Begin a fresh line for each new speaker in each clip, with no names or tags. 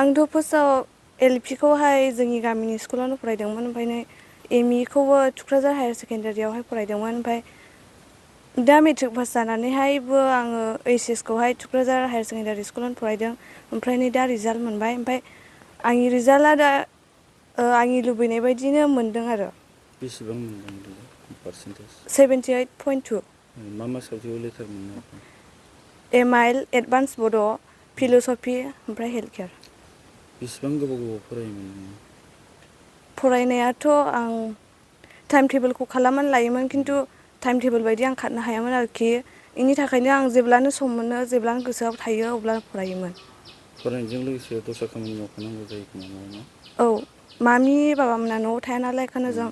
आंथ' फार्स्टआव LP खौहाय जोंनि गामिनि स्कुलावनो फरायदोंमोन ओमफ्राय ME खौबो थुक्राझार हायार सेकेन्डारियावहाय फरायदोंमोन ओमफ्राय दा मेट्रिक पास जानानैहायबो आङो HS खौहाय थुक्राझार हायार सेकेन्डारि स्कुलावनो फरायदों ओमफ्राय नै दा रिजाल्ट मोनबाय ओमफ्राय आंनि रिजाल्टआ दा आंनि लुबैनाय बायदिनो मोनदों आरो
बेसेबां मोनदों पार्सेन्टेज
78.2
मा साबजेक्टआव लेटार मोननो
MIL एडभान्स बड' फिल'सफि ओमफ्राय हेल्थ केयार
बेसेबां गोबाव फरायोमोन
फरायनायाथ' आं टाइम टेबोलखौ खालामनानै लायोमोन खिन्थु टाइम टेबोल बायदि आं खारनो हायामोन आरोखि बेनि थाखायनो आं जेब्लानो सम मोनो जेब्लानो गोसोआव थायो अब्लानो फरायोमोन
फरायनायजों लोगोसे दस्रा खामानि मावफानांगौ जायो खोमा
औ मामि बाबामोना न'आव थाया नालाय बेखायनो जों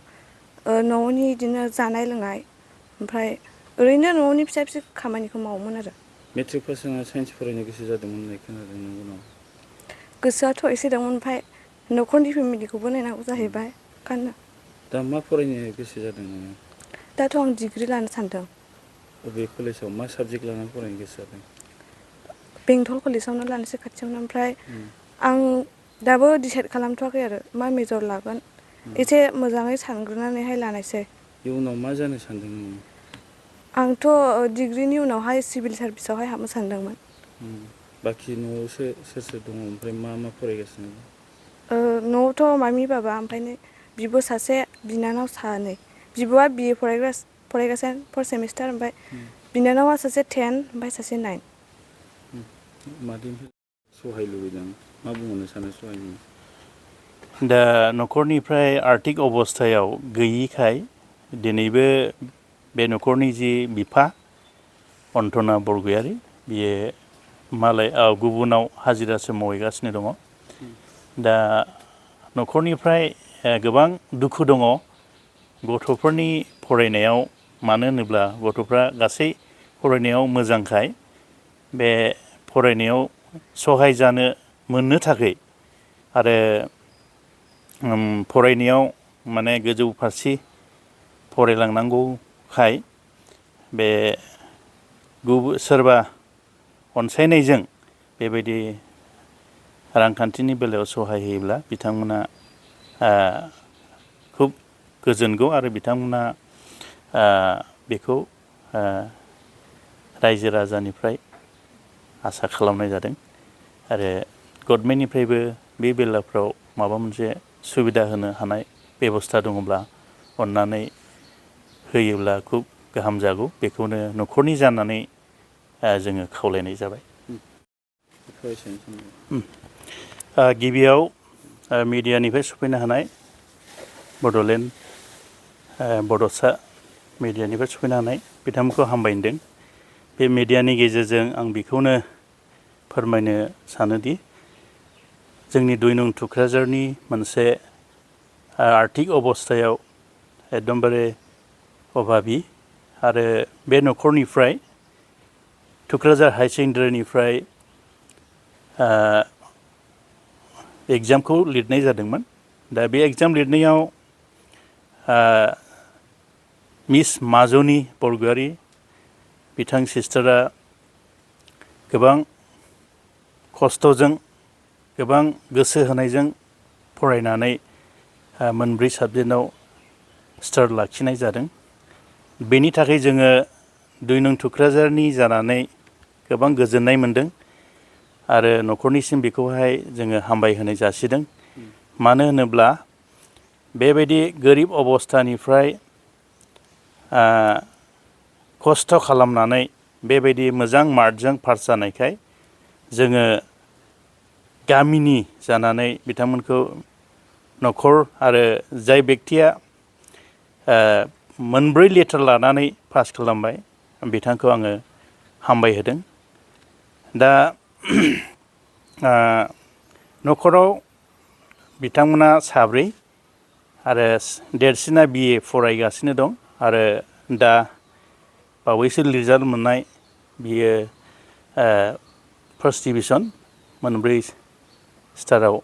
न'नि बिदिनो जानाय लोंनाय ओमफ्राय ओरैनो न'नि फिसा फिसौ खामानिखौ मावोमोन आरो
मेट्रिक पास जाना साइन्स फरायनो गोसो जादोंमोन होननाय खोनादों नंगौ नामा
गोसोआथ' एसे दंमोन ओमफ्राय न'खरनि फेमिलिखौबो नायनांगौ जाहैबाय ओंखायनो
दा मा फरायनो गोसो जादों नोङो
दाथ' आं डिग्रि लानो सानदों
बबे कलेजाव मा साबजेक्ट लानानै फरायनो गोसो जादों
बेंटल कलेजावनो लानोसै खाथियावनो ओमफ्राय आं दाबो डिसाइद खालामथ'वाखै आरो मा मेजर लागोन एसे मोजाङै सानग्रोनानैहाय लानायसै
इयुनाव मा जानो सानदों नोङो
आंथ' डिग्रिनि उनावहाय सिभिल सार्भिसावहाय हाबनो सानदोंमोन
बाखि न'आवसो सोर सोर दङ ओमफ्राय मा फरायगासिनो
न'आवथ' मामि बाबा ओमफ्राय बिब' सासे बिनानाव सानै बिब'आ BA फरायगासिनो फर्थ सेमिस्टार ओमफ्राय बिनानावा सासे 10 ओमफ्राय सासे 9
मादैनिफ्राय सहाय लुबैदों मा बुंहरनो सानो सहायनि
दा न'खरनिफ्राय आर्थिक अबस्थायाव गैयिखाय दिनैबो बे न'खरनि जि बिफा अनथना बरगयारि बियो मालाय गुबुनाव हाजिरासो मावहैगासिनो दङ दा न'खरनिफ्राय गोबां दुखु दङ गथ'फोरनि फरायनायाव मानो होनोब्ला गथ'फ्रा गासै फरायनायाव मोजांखाय बे फरायनायाव सहाय जानो मोननो थाखाय आरो फरायनायाव माने गोजौ फारसे फरायलांनांगौखाय बे सोरबा अनसायनायजों बेबायदि रांखान्थिनि बेलायाव सहाय होयोब्ला बिथांमोना खुब गोजोनगौ आरो बिथांमोना बेखौ रायजो राजानिफ्राय आसा खालामनाय जादों आरो गभर्नमेन्टनिफ्रायबो बे बेलाफ्राव माबा मोनसे सुबिदा होनो हानाय बेबस्था दङब्ला अननानै होयोब्ला खुब गाहाम जागौ बेखौनो न'खरनि जानानै जोङो खावलायनाय जाबाय गिबियाव मिडियानिफ्राय सफैनो हानाय बड'लेण्ड बड'सा मिडियानिफ्राय सफैनो हानाय बिथांमोनखौ हामबायहोदों बे मिडियानि गेजेरजों आं बेखौनो फोरमायनो सानोदि जोंनि 2 नं थुक्राझारनि मोनसे आर्थिक अबस्थायाव एकदमबारे अभाबि आरो बे न'खरनिफ्राय थुक्राझार हाई सेकेन्डारिनिफ्राय एग्जामखौ लिरनाय जादोंमोन दा बे एग्जाम लिरनायाव मिस माजनि बरगयारि बिथां सिस्टारा गोबां खस्थ'जों गोबां गोसो होनायजों फरायनानै मोनब्रै साबजेक्टआव स्टार लाखिनाय जादों बेनि थाखाय जोङो 2 नं थुक्राझारनि जानानै गोबां गोजोननाय मोनदों आरो न'खरनिसिम बेखौहाय जोङो हामबाय होनाय जासिदों मानो होनोब्ला बेबायदि गोरिब अबस्थानिफ्राय खस्थ' खालामनानै बेबायदि मोजां मार्कजों पास जानायखाय जोङो गामिनि जानानै बिथांमोनखौ न'खर आरो जाय बेक्तिया मोनब्रै लेटार लानानै पास खालामबाय बिथांखौ आङो हामबाय होदों दा न'खराव बिथांमोना साब्रै आरो देरसिना BA फरायगासिनो दं आरो दा बावैसो रिजाल्ट मोननाय बियो फार्स्ट डिभिजन मोनब्रै स्टाराव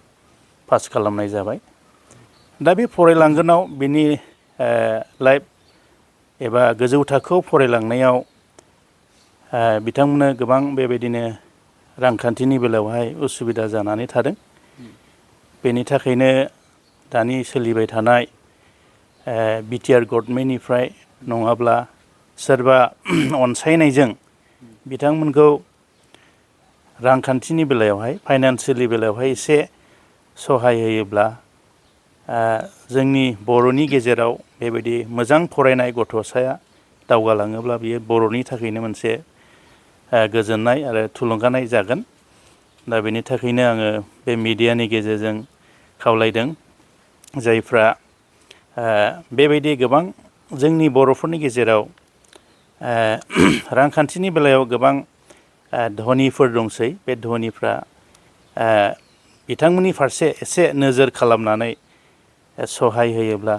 पास खालामनाय जाबाय दा बे फरायलांगोनाव बिनि लाइफ एबा गोजौ थाखोआव फरायलांनायाव बिथांमोननो गोबां बेबायदिनो रांखान्थिनि बेलायावहाय उसुबिदा जानानै थादों बेनि थाखायनो दानि सोलिबाय थानाय बिटिआर गभर्नमेन्टनिफ्राय नङाब्ला सोरबा अनसायनायजों बिथांमोनखौ रांखान्थिनि बेलायावहाय फाइनान्सियेलि बेलायावहाय एसे सहाय होयोब्ला जोंनि बर'नि गेजेराव बेबायदि मोजां फरायनाय गथ'साया दावगालाङोब्ला बियो बर'नि थाखायनो मोनसे गोजोननाय आरो थुलुंगानाय जागोन। दा बेनि थाखायनो आङो बे मिडियानि गेजेरजों खावलायदों जायफ्रा बेबायदि गोबां जोंनि बर'फोरनि गेजेराव रांखान्थिनि बेलायाव गोबां धनिफोर दंसै बे धनिफ्रा बिथांमोननि फारसे एसे नोजोर खालामनानै सहाय होयोब्ला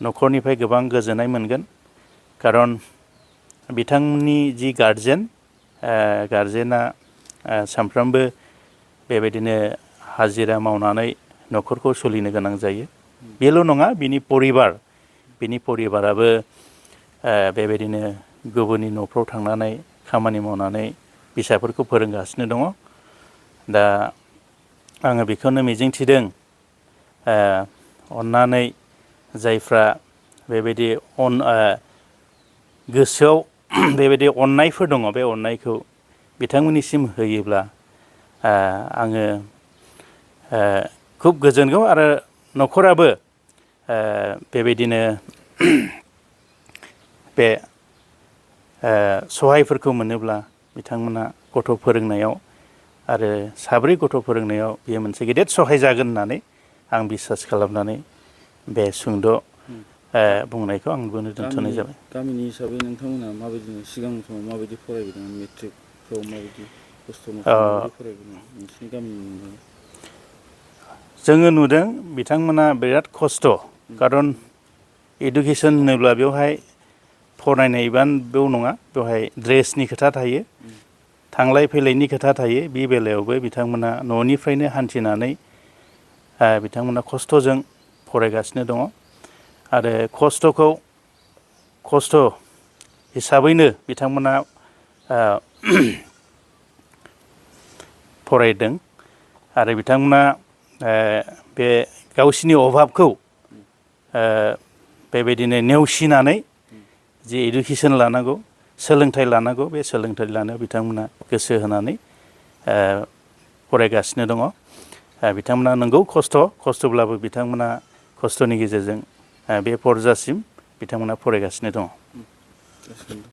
न'खरनिफ्राय गोबां गोजोननाय मोनगोन। खारन बिथांमोननि जि गारजेना सानफ्रामबो बेबायदिनो हाजिरा मावनानै न'खरखौ सोलिनो गोनां जायो। बेल' नङा बिनि परिबाराबो बेबायदिनो गुबुननि न'फ्राव थांनानै खामानि मावनानै फिसाफोरखौ फोरोंगासिनो दङ। दा आङो बेखौनो मिजिंथिदों अननानै जायफ्रा बेबायदि गोसोआव बेबायदि अननायफोर दङ बे अननायखौ बिथांमोननिसिम होयोब्ला आङो खुब गोजोनगौ आरो न'खराबो बेबायदिनो बे सहायफोरखौ मोनोब्ला बिथांमोना गथ' फोरोंनायाव आरो साब्रै गथ' फोरोंनायाव बेयो मोनसे गेदेर सहाय जागोन होननानै आं बिसास खालामनानै बे सुंद' बुंनायखौ आं बेयावनो दोनथ'नाय जाबाय।
गामिनि हिसाबै नोंथांमोना माबायदि सिगां समाव माबायदि फरायबोदोंमोन मेट्रिकफ्राव माबायदि खस्थ' मस्थ' माबायदि फरायबोदोंमोन नोंसिनि गामिनि?
जोङो नुदों बिथांमोना बिराद खस्थ'। खारन इडुकेसन होनोब्ला बेवहाय फरायनायबाल' नङा बेवहाय ड्रेसनि खोथा थायो, थांलाय फैलायनि खोथा थायो। बे बेलायावबो बिथांमोना न'निफ्रायनो हान्थिनानै बिथांमोना खस्थ'जों फरायगासिनो दङ आरो खस्थ' हिसाबैनो बिथांमोना फरायदों आरो बिथांमोना बे गावसिनि अभाबखौ बेबायदिनो नेवसिनानै जि इडुकेसन लानांगौ, सोलोंथाइ लानांगौ, बे सोलोंथाइ लानायाव बिथांमोना गोसो होनानै फरायगासिनो दङ। बिथांमोना नंगौ खस्थ'ब्लाबो बिथांमोना खस्थ'नि गेजेरजों बे फरजासिम बिथांमोना फरायगासिनो दङ।